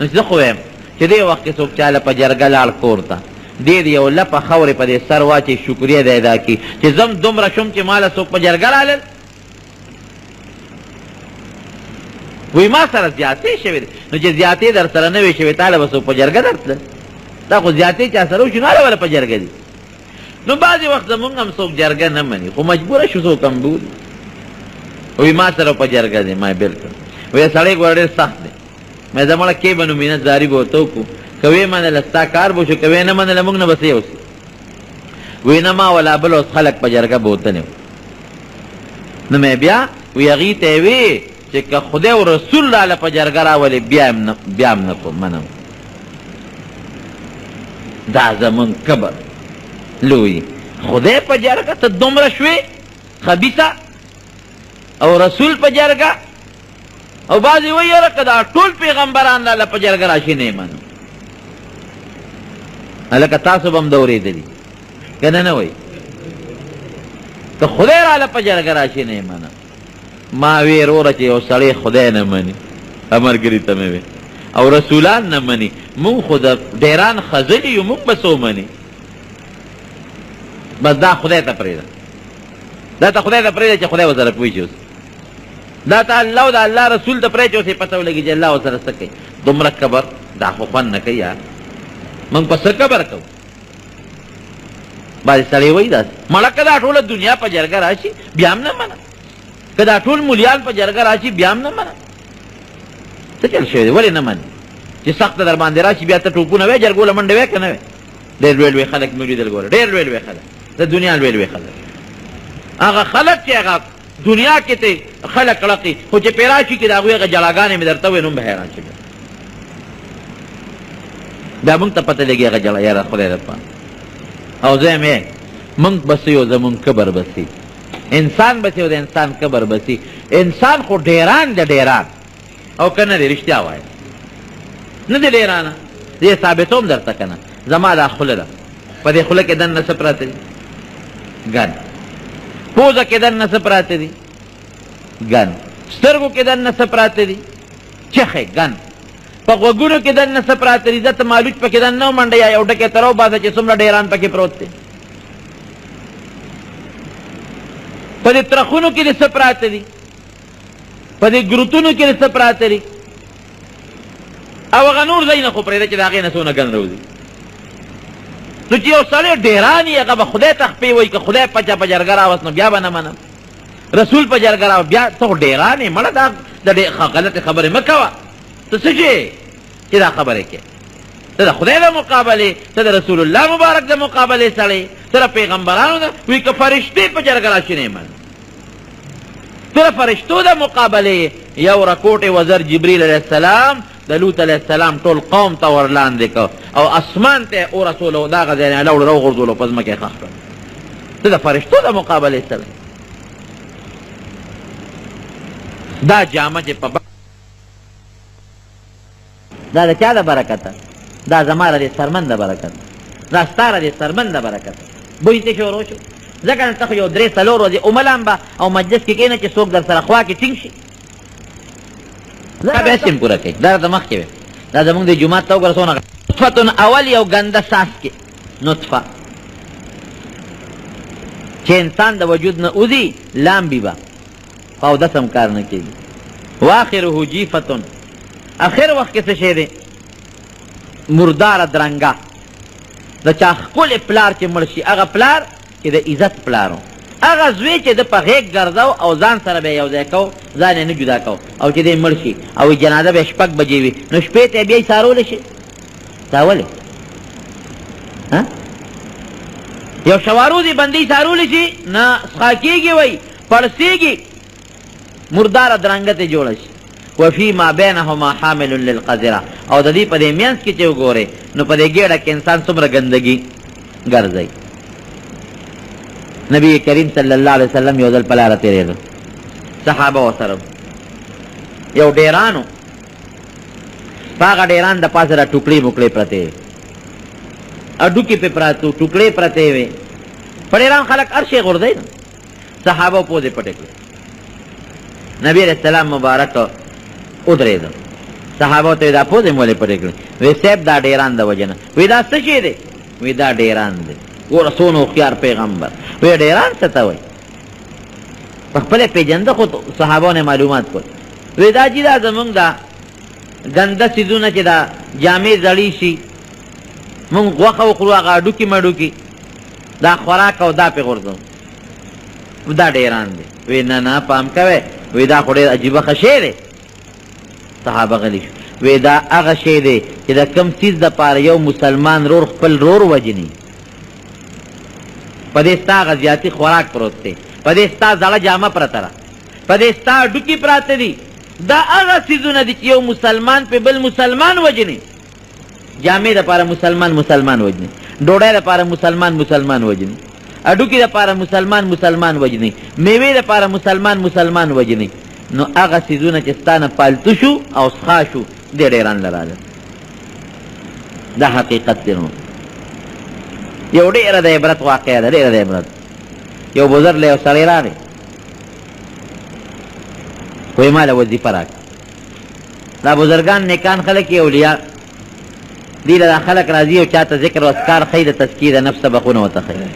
نو زه خو وایم چې دې وخت کې څوک چا له په جرګه لاړ کور ته، دې د یو لپه خاورې په دې سر واچوي، شکریه دې ادا کړي چې زه هم دومره شوم چې ما له څوک په جرګه رالل. وایي ما سره زیاتې شوې دي. نو چې زیاتې در سره نه وې شوې، تا له به څوک په جرګه درتلل؟ دا خو زیاتې چا سره وشي نو هله به په جرګه دي. نو بعضې وخت زمونږ هم څوک جرګه نه مني، خو مجبوره شو څوک هم بولي. وایي ما سره په جرګه دی، ما یې بلکل. وایي سړی ګوره ډېر سخت دی، مې زه مړه کې به نو مینت زاري به ورته وکړو، که ویې منله ستا کار به شو، که ویې نه منله موږ نه به څه یوسي. وایي نه ما ولا بل اوس خلک په جرګه بوتلی وو. نو مې بیا وایي هغوی ته یې ویې چې که خدای او رسول راله په جرګه راولي بیا هم نه کوم، منم. دا زمونږ کبر لوی. خدای په جرګه ته دومره شوې خبیثه، او رسول په جرګه، او بعضې وایي یاره که دا ټول پیغمبران راله په جرګه راشي نه یې منم. هلکه تاسو به هم د اورېدلي که نه؟ نه وایي که خدای راله په جرګه راشي نه یې منم. ما وی وروره چې یو سړی خدای نه مني، ملګري ته مې وی، او رسولان نه مني، مونږ خو د ډېران خزلي یو، مونږ به څه ومني؟ بس دا خدای ته پرېږده، دا ته خدای ته پرېږده چې خدای ورسره پوه شي. اوس دا ته الله او د الله رسول ته پرېږده چې اوس یې پته ولګي چې الله ورسره څه کوي. دومره کبر دا خو خوند نه کوي یار، مونږ په څه کبر کوو؟ بعضې سړی وایي داسې مړه که دا ټوله دنیا په جرګه راشي بیا هم نه منه، که دا ټول مولیان په جرګه راشي بیا هم نه منه. څه چل شوی دی؟ ولې نه منې؟ چې سخته در باندې راشي بیا ته ټوپونه وې، جرګو له منډې وې که نه وې؟ ډېر لوی لوی خلک مې ولیدل ګوره، ډېر لوی لوی خلک، د دنیا لوی لوی خلک، هغه خلک چې هغه دنیا کې ته خلک ړقي، خو چې پرې راشي کې د هغوی هغه جړاګانې مې درته وویل، نو هم به حیران شي. بیا موږ ته پته لګي هغه جړا، یاره خدای دپاره. او زه مې موږ به څه یو، زموږ کبر به څه، انسان به څه یو، د انسان کبر به څه. انسان خو ډېران دی، ډېران، او که نه دی؟ رښتیا وایه، نه دی ډېرانه؟ زه یې ثابتوم درته که نه. زما دا خوله ده، په دې خوله کې دننه څه پراته دي؟ ګن. پوزه کې دننه څه پراته دي؟ ګن. سترګو کې دننه څه پراته دي؟ چخې، ګن. په غوږونو کې دننه څه پراته دي؟ ځه ته مالوچ پکې دننه ومنډه یا یو ټکی ته راوباسه چې څومره ډېران پکې پروت دی. په دې ترخونو کې دې څه پراته دي؟ په دې ګروتونو کې دې څه پراته دي؟ او هغه نور ځایونه خو پرېږده چې د هغې نه څونه ګن راوځي. نو چې یو سړی ډېران یې، هغه به خدای ته خپې وایي، که خدای پچه په جرګه راوست نو بیا به نه منم، رسول په جرګه راوست بیا ته خو ډېران یې، مړه دا د غلطې خبرې مه کوه. ته څه شي چې دا خبرې کوې؟ ته د خدای د مقابلې، ته د رسول الله مبارک د مقابلې سړی، ته د پیغمبرانو د وایي که فرشتې په جرګه راشي نه یې منم. ته د فرشتو د مقابلې. یو رکوټې وزر جبریل علیه السلام د لوط علیه السلام ټول قوم ته ورلاندې کړ او اسمان ته یې ورسولو، د هغه ځای نه یې لوړ راوغورځولو، په ځمکه یې ښخ کړ. ته د فرشتو د مقابلې سړی. دا جامه چې په دا د چا د برکته؟ دا زما د دې څرمن د برکته، دا ستا د دې څرمن د برکته. بوی څه شروع شو؟ ځکه نو ته خو یو درې څلور ورځې ومه لامبه او مجلس کې کښېنه چې څوک در سره خوا کې ټینګ شي، دا به هسې هم پوره کوي. دا راته مخکې وی، دا زمونږ د جومات ته وګوره څونه نطفة، اول یو ګنده څاڅکی نطفه. چې انسان د وجود نه وځي لامبي به، خو اودس هم کار نه کېږي. واخره جیفتون، اخر وخت کې څه شی دی؟ مرداره درنګه. د چا ښکلی پلار چې مړ شي، هغه پلار چې د عزت پلار و، هغه زوی چې ده په غېږ ګرځاو او ځان سره به یې یو ځای کو، ځان یې نه جدا کو، او چې دی مړ شي او جنازه به یې 6 بجې وي، نو شپې ته یې بیا ایسارولی شي. دا ولې؟ یو شواروزي بندي ایسارولی شي؟ نه، څښا کېږي، وایي پړسېږي، مرداره درنګه ترې جوړه شي. وفي ما بینهما حامل للقذره، او د دې په دې منځ کې چې وګورې نو په دې ګېډه کې انسان څومره ګندګي ګرځوي. نبی کریم صلی الله علیه وسلم یو ځل په لاره تېرېده، صحابه ورسره یو ډېران و، په هغه ډېران د پاسه را ټوکړې موکړې پرتې وې، هډوکي پرې پراته وو، ټوکړې پرتې وې. په ډېران خلک هر شی غورځوي. صحابه پوزې پټې کړې. نبی علیه السلام مبارک ودرېده، صحابه ته یې دا پوزې مو ولې پټې کړې؟ وی صاحب دا ډېران د وجې نه. وی دا څه شی دی؟ وی دا ډېران دی. ګوره څونه هوښیار پیغمبر. وی ډېران څه ته وایي؟ په خپله پېژنده، خو صحابو نه معلومات کول. وی دا جي دا زمونږ دا ګنده څیزونه چې دا جامې زړې شي، مونږ غوښه وخورو، هغه هډوکي مډوکي دا خوراک او دا پې غورځوو، دا ډېران دی. وی نه نه پام کوئ، وی دا خو ډېر عجیبه ښه شی دی. صحابه غلي شو. وی دا هغه شی دی چې د کوم څیز دپاره یو مسلمان رور خپل رور وژني، په دې ستا هغه زیاتي خوراک پروت دی، په دې ستا زړه جامه پرته ده، په دې ستا هډوکي پراته دي. دا هغه څیزونه دي چې یو مسلمان په بل مسلمان وژني. جامې دپاره مسلمان مسلمان وژني، ډوډۍ دپاره مسلمان مسلمان وژني، هډوکي دپاره مسلمان مسلمان وژني، میوې دپاره مسلمان مسلمان وژني. نو هغه څیزونه چې ستا نه پالتو شو او څښا شو، دې ډېران له راغله. دا حقیقت دی. نو یو ډېره د عبرت واقعه ده، ډېره د عبرت. یو بزرګ له یو سړی راغی، وایي ما له وظیفه راکړه. دا بزرګان نیکان خلک یې، اولیا دي، له دا خلک راځي او چاته ذکر او اذکار ښیي، د تزکیې د نفس سبقونه ورته ښیي.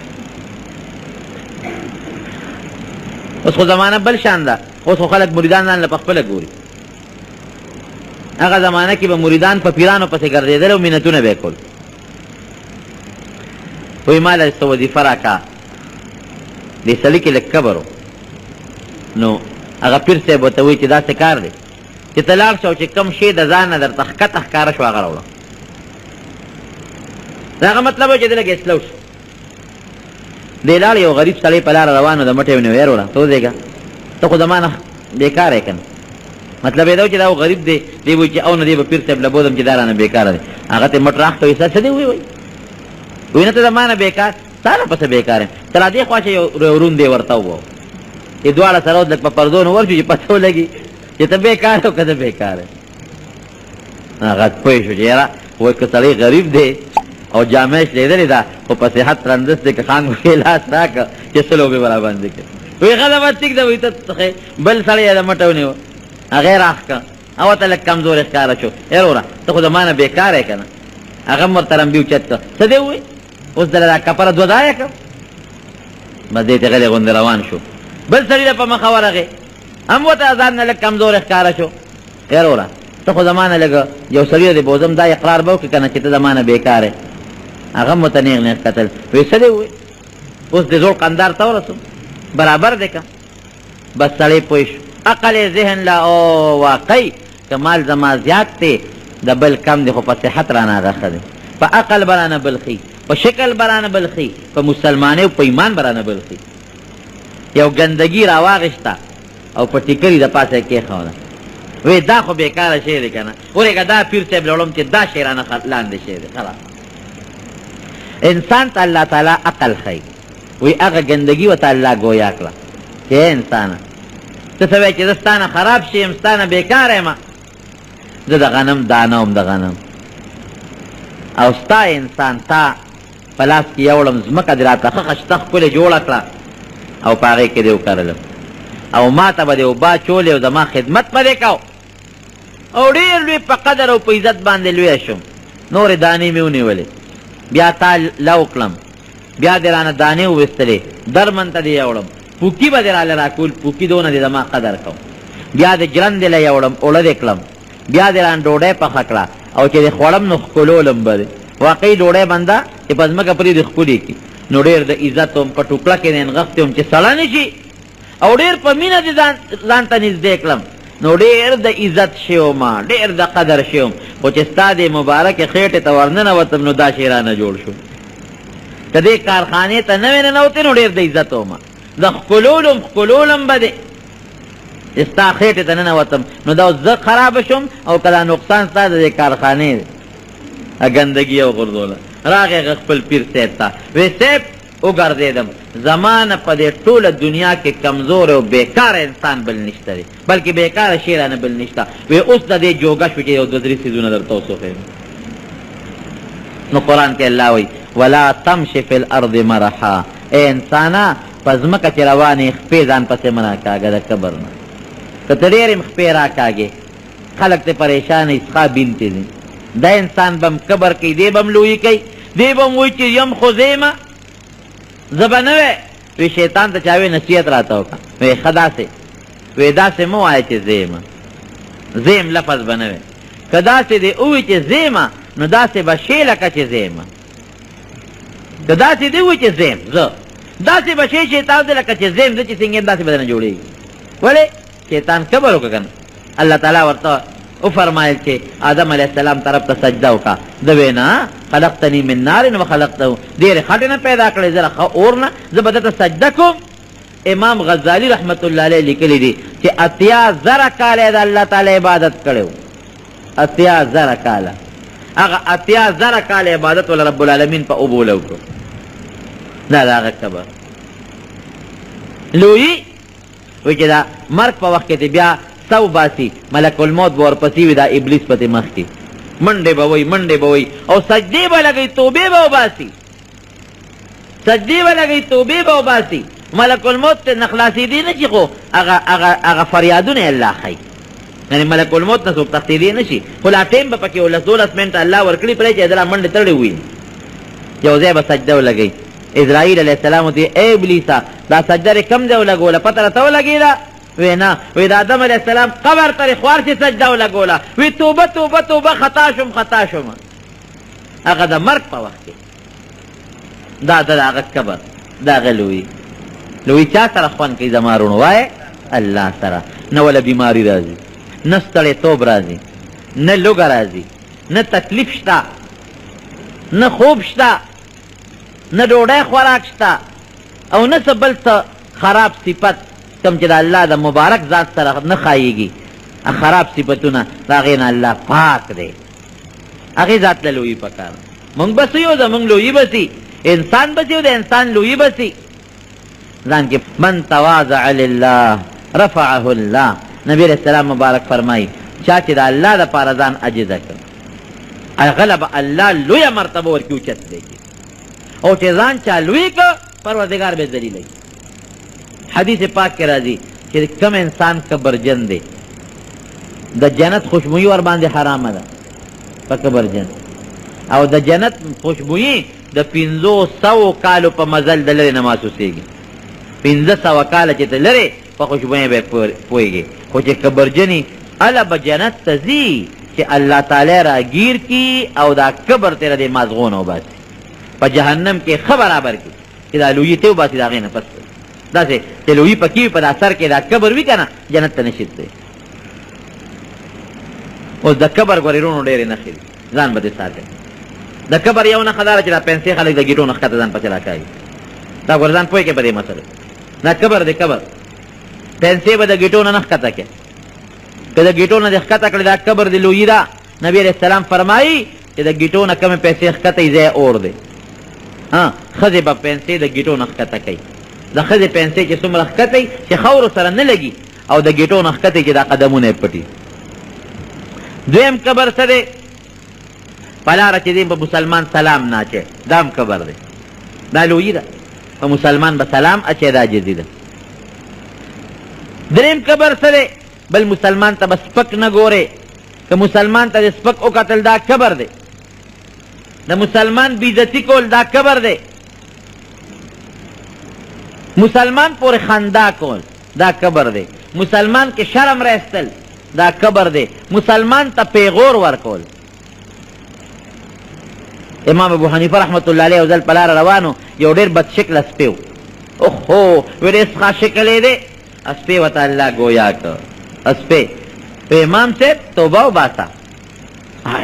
اوس خو زمانه بل شان ده، اوس خو خلک مریدان ځان له په خپله ګوري. هغه زمانه کې به مریدان په پیرانو پسې ګرځېدل او منتونه به یې کول. وایي ما له څه وظیفه راکړه. دې سړي کې لږ کبر و، نو هغه پیر صاحب ورته وایي چې داسې کار دی چې ته لاړ شه او چې کوم شی د ځان نه درته ښکته ښکاره شو هغه راوړه. د هغه مطلب و چې دی لږ اصلاح شو. دی لاړ، یو غریب سړی په لاره روان و، د مټې ونیو، وروره ته وځېږه، ته خو زما نه بېکاره یې که نه. مطلب یې دا و چې دا غریب دی، دی وایي چې او نه دی به پیر صاحب له بوځم چې دا رانه بېکاره دی. هغه ته مټ راښته وایي څه دی ووایي؟ وایي نه ته زما نه بېکار، ستا نه په څه بېکاره یم، ته را دې خوا شه. یو ورون دی ورته ووایه، چې دواړه سره اوس لږ په پردو نو ورشو چې پته ولګي چې ته بېکاره او که زه بېکاره یم. هغه پوه شو چې یاره وایي که سړی غریب دی او جامه یې شلېدلې ده خو په صحت تندرست دی، که خان وکړي لاس راکړه چې څه لوبې به راباندې کوي. وایي ښه ده بس ټیک ده. وایي ته بل سړی یې د مټه ونیوه، هغه یې راښکه او ورته لږ کمزوری ښکاره شو، ای وروره ته خو زما نه بېکاره یې که نه. هغه هم ورته رمبي اوچت کړه، څه دې ووایي اوس دله دا کپره دوه ځایه کړم. بس دی ترې غلی غوندې روان شو. بل سړي له په مخه ورغی، هم ورته ځان نه لږ کمزوری ښکاره شو، ای وروره ته خو زما نه لږ یو سړي له دې بوځم، دا اقرار به وکړې که نه چې ته زما نه بېکاره یې. هغه هم ورته نېغ نېغ کتل، وایي څه دې ووایي اوس دې زوړ قندار ته ورسوم، برابر دی که؟ بس سړی پوه شو، عقل یې ذهن له او واقعي که مال زما زیات دی د بل کم دی، خو په صحت رانه هغه ښه دی، په عقل به رانه بل ښي، په شکل به رانه بل ښي، په مسلمانۍ او په ایمان به رانه بل ښي. یو ګندګي راواغېسته او په ټیکري د پاسه یې کېښوده، وی دا خو بېکاره شی دی که نه، ورېږه دا پیر صاحب له وړم چې دا شی رانه لاندې شی دی. خلاص انسان ته الله تعالی عقل ښیي، وی هغه ګندګي ورته الله ګویا کړه چې ای انسانه ته څه وایې چې زه ستا نه خراب شی یم، ستا نه بېکاره یم، زه د غنم دانه وم د غنم، او ستا انسان تا په لاس کې یوړم، ځمکه دې راته ښه خشته ښکلې جوړه کړه او په هغې کې دې وکرلم، او ما ته به دې اوبه اچولې او زما خدمت به دې کو، او ډېر لوی په قدر او په عزت باندې لوی شوم، نورې دانې مې ونیولې، بیا تا لو کړم، بیا دې رانه دانې وویستلې، درمن ته دې یوړم، پوکي به دې راله راکول، پوکي دونه دې زما قدر کوم. بیا دې ژرندې له یوړم، اوړه دې کړم، بیا دې رانه ډوډۍ پخه کړه، او چې دې خوړم نو ښکلولم به دې. واقعي ډوډۍ بنده چې په ځمکه پرېږدي ښکلې کړي، نو ډېر د عزت وم، په ټوکړه کې دې نغښتی وم چې سړه نه شي، او ډېر په مینه دې ځان ته نږدې کړم، نو ډېر د عزت شی وم، ډېر د قدر شی وم. خو چې ستا دې مبارکې خېټې ته ورننوتم نو دا شی رانه جوړ شو. که دې کارخانې ته نه وې ننوتې نو ډېر د عزت وم، د ښکلولم ښکلولم به دې. چې ستا خېټې ته ننوتم نو دا زه خراب شوم، او که دا نقصان ستا د دې کارخانې دی، ګندګي یې وغورځوله. راغی هغه خپل پیر صاحب ته، وی صاحب وګرځېدم، زما نه په دې ټوله دنیا کې کمزوری او بېکاره انسان بل نشته دی، بلکې بېکاره شی رانه بل نشته. وی اوس د دې جوګه شو چې یو دوه درې څیزونه درته اوس وښیم. نو قرآن کې الله وایي ولا تمش فی الارض مرحا، ای انسانه په ځمکه چې روان یې خپې ځان پسې مه راکاږه د کبر نه، که ته ډېر هم خپې راکاږې خلک ترې پریشان وي، څښا بین ترې ځي. دا انسان به هم کبر کوي، دی به هم لویي کوي، دی به هم وایي چې یم خو زه یم، زه به نه وی. وی شیطان ته چا وی نصیحت راته وکړه، وی ښه داسې، وی داسې مه وایه چې زه یم، زه یم لفظ به نه وی. که داسې دې ووایي چې زه یم نو داسې به شې لکه چې زه یم. که داسې دې ووایي چې زه یم، زه داسې به شې شیطان دې لکه چې زه یم، زه چې څنګه یم داسې به درنه جوړېږي. ولې شیطان کبر وکړه که نه؟ الله تعالی ورته وفرمایل چې آدم علیه السلام طرف ته سجده وکړه، ده وی نه، خلقتني من نار وخلقته، دې خټې نه پیدا کړې، زه له اور نه، زه به ده ته سجده کوم. امام غزالی رحمت الله علیه لیکلی دي چې 80,000 کاله یې د الله تعالی عبادت کړی و، 80,000 کاله. هغه 80,000 کاله عبادت ول رب العالمین په اوبو وکړو. دا د هغه کبر لویي وایي چې دا مرګ په وخت کې ته بیا سو باسي، ملک الموت به ورپسې وي، دا ابلیس په دې مخ کې منډې به وایي، منډې به وایي، او سجدې به لګوي، توبې به وباسي، سجدې به لګوي، توبې به وباسي. ملک الموت ته نه خلاصېدی نه شي، خو هغه هغه هغه فریادونه یې الله ښایي، یعنې ملک الموت نه څوک تښتېدی نه شي، خو لا ټایم به پکې یو لس دولس منټه الله ورکړي پرې چې ده منډې تړې وویني. یو ځای به سجده ولګوي. عزرائیل علیه السلام ورته وایي ای ابلیسه دا سجده دې کوم ځای ولګوله، پته راته ولګېده؟ وی نه. وی د آدم علیه السلام قبر ته دې خوار چې سجده ولګوله. وی توبه توبه توبه، خطا شوم خطا شوم. هغه د مرګ په وخت کې دا د هغه کبر، د هغه لویي. لویي چا سره خوند کوي زما وروڼو؟ وایې الله سره. نه وله بیماري راځي، نه ستړیتوب راځي، نه لوږه راځي، نه تکلیف شته، نه خوب شته، نه ډوډۍ خوراک شته، او نه څه بل څه خراب صفت کوم چې د الله د مبارک ذات سره نه ښایېږي. خراب صفتونه د هغې نه الله پاک دی، هغې ذات له لویي پکار. موږ به څه یو، زموږ لویي به سي، انسان به سي او د انسان لویي به سي. ځان کې من تواضع لله رفعه الله. نبی علیہ السلام مبارک فرمایي چا چې د الله دپاره ځان عاجزه کړ، هغه له به الله لویه مرتبه ورکړي، اوچت دی. او چې ځان چا لوی کړ، پروردګار به ذلیله کړي. حدیث پاک کې راځي چې کوم انسان کبرجن دی، د جنت خوشبویي ورباندې حرامه ده په کبرجن، او د جنت خوشبویي د 500 کالو په مزل د لرې نه محسوسېږي. 500 کاله چې ته لرې په خوشبویي به پوهېږې. خو چې کبرجني هله به جنت ته ځي چې الله تعالی راګیر کړي او دا کبر ترې د مازغو نه وباسي، په جهنم کې ښه برابر کړي چې دا لویي ته وباسي، د هغې نه پس داسې چې لویي پکې وي، په دا سر کې دا کبر وي که نه، جنت ته نه شي تللی. اوس د کبر ګورې وروڼو ډېرې نښې دي، ځان به دې ساتې. د کبر یو نښه دا ده چې دا پنسې خلک د ګیټو نه ښکته ځان پسې راکاږي. دا ګوره ځان پوه کړې په دې مسله. دا کبر دی، کبر. پنسې به د ګیټو نه نه ښکته کړې، که د ګیټو نه دې ښکته کړې دا کبر دی، لویي ده. نبی علیه السلام فرمایي چې د ګیټو نه کمې پیسې ښکته یې ځای اور دی. ها ښځې به پنسې د ګیټو نه ښکته کوي، د ښځې پنسې چې څومره ښکته وي چې خاورو سره نه لګي، او د ګیټو نه ښکته چې دا قدمونه یې پټي. دویم کبر څه دی؟ په لاره چې دی په مسلمان سلام نه اچوي، دا هم کبر دی، دا لویي ده. په مسلمان به سلام اچوي، دا عاجزي ده. دریم کبر څه دی؟ بل مسلمان ته به سپک نه ګورې، که مسلمان ته دې سپک وکتل دا کبر دی. د مسلمان بېعزتي کول دا کبر دی. مسلمان پورې خندا کول دا کبر دی، مسلمان کې شرم راایستل دا کبر دی، مسلمان ته پیغور ورکول. امام ابو حنیفه رحمت الله علیه یو ځل په لاره روانو، یو ډېر بد شکله سپی و، اوهو وی ډېر ښه شکل یې دی. سپی ورته الله ګویا کړ، سپی وی امام صاحب توبه وباسه.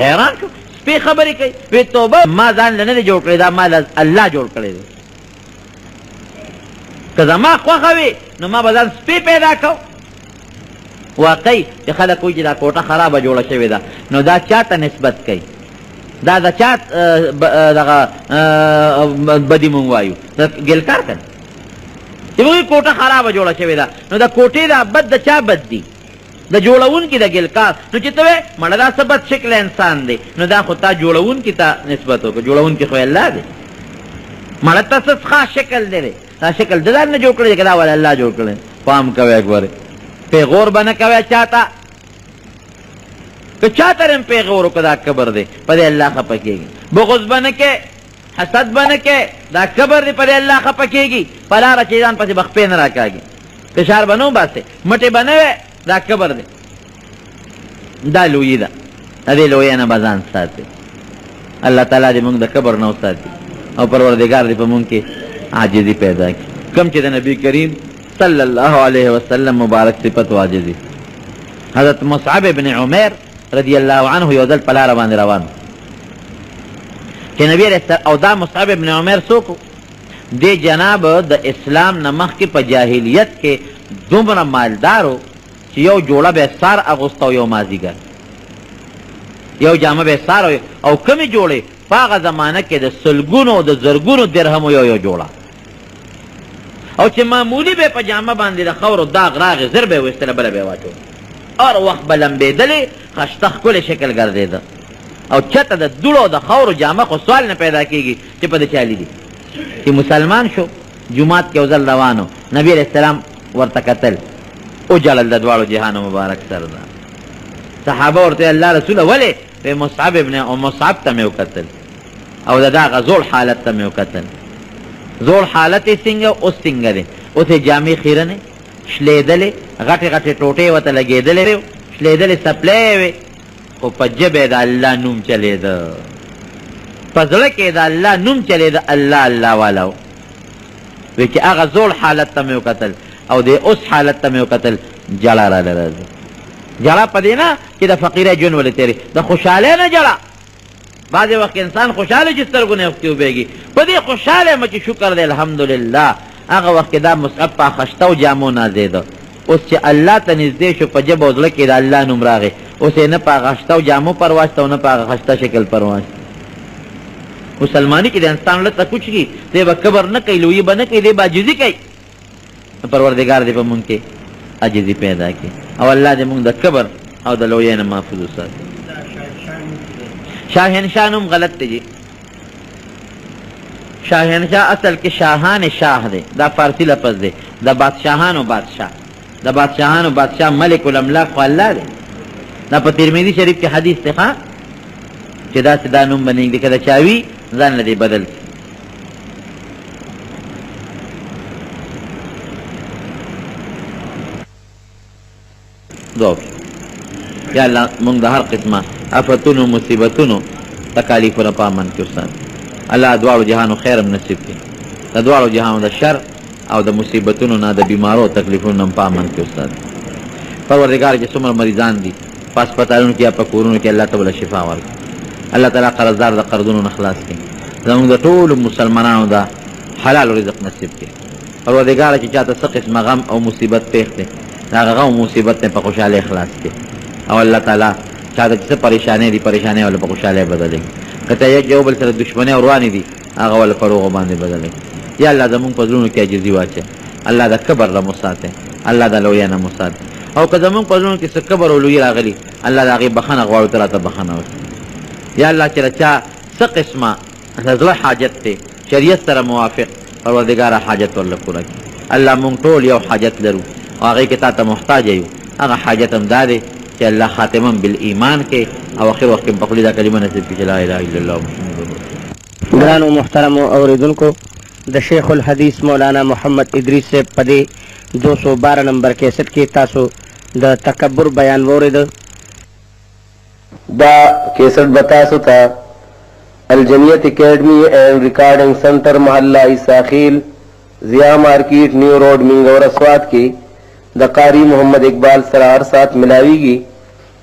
حیران شو، سپی خبرې کوي، وی توبه ما ځان له نه دی جوړ کړی، دا ما له الله جوړ کړی دی، که زما خوښه وي نو ما به ځان سپی پیدا کو. واقعي چې خلک وایي چې دا کوټه خرابه جوړه شوې ده، نو دا چا ته نسبت کوي؟ دا د چا دغه بدي مونږ وایو؟ د ګلکار که نه؟ چې موږ کوټه خرابه جوړه شوې ده، نو د کوټې دا بد د چا بد دي؟ د جوړونکي د ګلکار. نو چې ته وایې مړه دا څه بد شکله انسان دی، نو دا خو تا جوړونکي ته نسبت وکړه، جوړونکي خو الله دی. مړه ته څه ښه شکل دی، دا شکل د ځان نه جوړ کړی دی که دا ولې الله جوړ کړی؟ پام کوی ګورې، پیغور به نه کوی چا ته، که چا ته هم پیغور وکړه دا کبر دی، په دې الله خفه کېږي. بغض به نه کوې، حسد به نه کوې، دا کبر دی، په دې الله خفه کېږي. په لاره چې ځان پسې به خپې نه راکاږي، فشار به نه وباسې، مټې به نه وې، دا کبر دی. دا لویي ده، د دې لویۍ نه به ځان ساتي. الله تعالی دې موږ د کبر نه وساتي او پروردګار دې په موږ کې عاجزي پیدا کړي، کوم چې د نبی کریم صلی الله علیه وسلم مبارک صفت و عاجزي. حضرت مصعب ابن عمر رضی الله عنه یو ځل په لاره باندې روان چې نبی علیه السلام، او دا مصعب ابن عمر څوک دی؟ جناب د اسلام نه مخکې په جاهلیت کې دومره مالدارو چې یو جوړه به سار اغوسته او یو مازیګر، یو جامه به سار او کمې جوړې په هغه زمانه کې د سلګونو د زرګونو درهمو یو یو جوړه، او چې معمولي به په جامه باندې د خاورو داغ راغی زر به یې وایستله بله به یې واچوله، هر وخت به لمبېدلې، خشته ښکلی شکل ګرځېده، او چته د دوړو او د خاورو جامه خو سوال نه پیدا کېږي چې په د چا لیدي. چې مسلمان شو، جومات کې یو ځل روانو، نبی علیه السلام ورته کتل، وژړل د دواړو جهانو مبارک سردار. صحابه ورته الله رسوله ولې؟ وی مصعب ابن مصعب ته مې وکتل او د دغه زوړ حالت ته مې وکتل. زوړ حالت یې څنګه اوس څنګه دی؟ اوس یې جامې خیرنې شلېدلې، غټې غټې ټوټې ورته لګېدلې، شلېدلې څپلۍ یې وې، خو په ژبه یې د الله نوم چلېده، په زړه کې د الله نوم چلېده، الله الله والا و. وی چې هغه زوړ حالت ته مې وکتل او د اوس حالت ته مې وکتل، ژړا راله راځي. ژړا په دې نه چې د فقیرۍ ژوند ولې تېرې، د خوشحالۍ نه ژړا. بعضې وخت انسان خوشحاله چې سترګو نه اوښکې وبهېږي، په دې خوشحاله یم چې شکر دی الحمدلله. هغه وخت کې دا مصعب په خشته او جامو نازېده، اوس چې الله ته نږدې شو په ژبه او زړه کې د الله نوم راغی، اوس یې نه په هغه خشته او جامو پروا شته او نه په هغه خشته شکل پروا شته. مسلماني کې د انسان زړه ته کوچ کړي، دی به کبر نه کوي، لویي به نه کوي، دی به عاجزي کوي. پروردګار دې په مونږ کې عاجزي پیدا کړي او الله دې مونږ د کبر او د لویۍ نه محفوظ وساتي. شاهنشاه نوم غلط دی جی. شاهنشاه اصل کې شاهان شاه دی، دا فارسی لفظ دی، د بادشاهانو بادشاه، د بادشاهانو بادشاه ملک الاملاک خو الله دی. دا په ترمذي شریف کې حدیث دی ښه، چې داسې دا نوم به نږدې که د چا وي ځان له دې بدل کړي. دعا وکړي یا الله موږ د هر قسمه افتونو مصیبتونو تکالیفونو په امن کې وساتي. الله دواړو جهانو خیر هم نصیب کړي، د دواړو جهانو د شر او د مصیبتونو نه، د بیمارو تکلیفونو نه هم په امن کې وساتي. پروردګار چې څومره مریضان دي په هسپتالونو کې یا په کورونو کې، الله ته ورله شفا ورکړي. الله تعالی قرضدار د قرضونو نه خلاص کړي، زموږ د ټولو مسلمانانو د حلال رزق نصیب کړي. پروردګار چې چاته څه قسمه غم او مصیبت پېښ دی، هغه غم او مصیبت نه په خوشحالۍ خلاص کړي. او الله تعالی چاته چې څه پریشانۍ دي، پریشانۍ ورله په خوشحالۍ بدلوي. که چا یو بل سره دښمنۍ او روانې دي، هغه ورله په روغو باندې بدلوي. یا الله زموږ په زړونو کې عاجزي واچوي، الله د کبر نه مو ساتي، الله د لویۍ نه مو ساتي. او که زموږ په زړونو کې څه کبر او لویي راغلي، الله د هغې بخښنه غواړو، ته راته بخښنه وکړي. یا الله چې د چا څه قسمه د زړه حاجت دی، شریعت سره موافق، پروردګاره حاجت ورله پوره کړي. الله مونږ ټول یو حاجت لرو او هغې کې تا ته محتاج یو، هغه حاجت هم دا دی چې الله خاتمه هم بالایمان کې او اخر وخت کې هم په خولې دا کلمه نصیب کړي چې لا اله الا الله محمد رسول الله. ګرانو محترمو اورېدونکو، د شیخ الحدیث مولانا محمد ادریس صاحب په دې 212 نمبر کیسټ کې تاسو د تکبر بیان واورېده. دا کیسټ به تاسو ته الجمیعت اکیډمی اینډ ریکارډنګ سنټر محله عیسی خیل ضیا مارکیټ نیو روډ مینګوره سوات کې د قاري محمد اقبال سره هر ساعت ملاویږي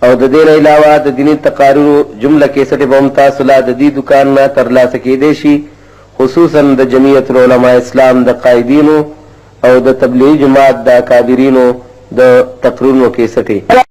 او د دې نه علاوه د دیني تقاریرو جمله کیسټې به هم تاسو له د دې دوکان نه ترلاسه کیدی شي خصوصا د جمعیت العلماء اسلام د قائدینو او د تبلیغي جماعت د اکابرینو د تقریرونو کیسټې.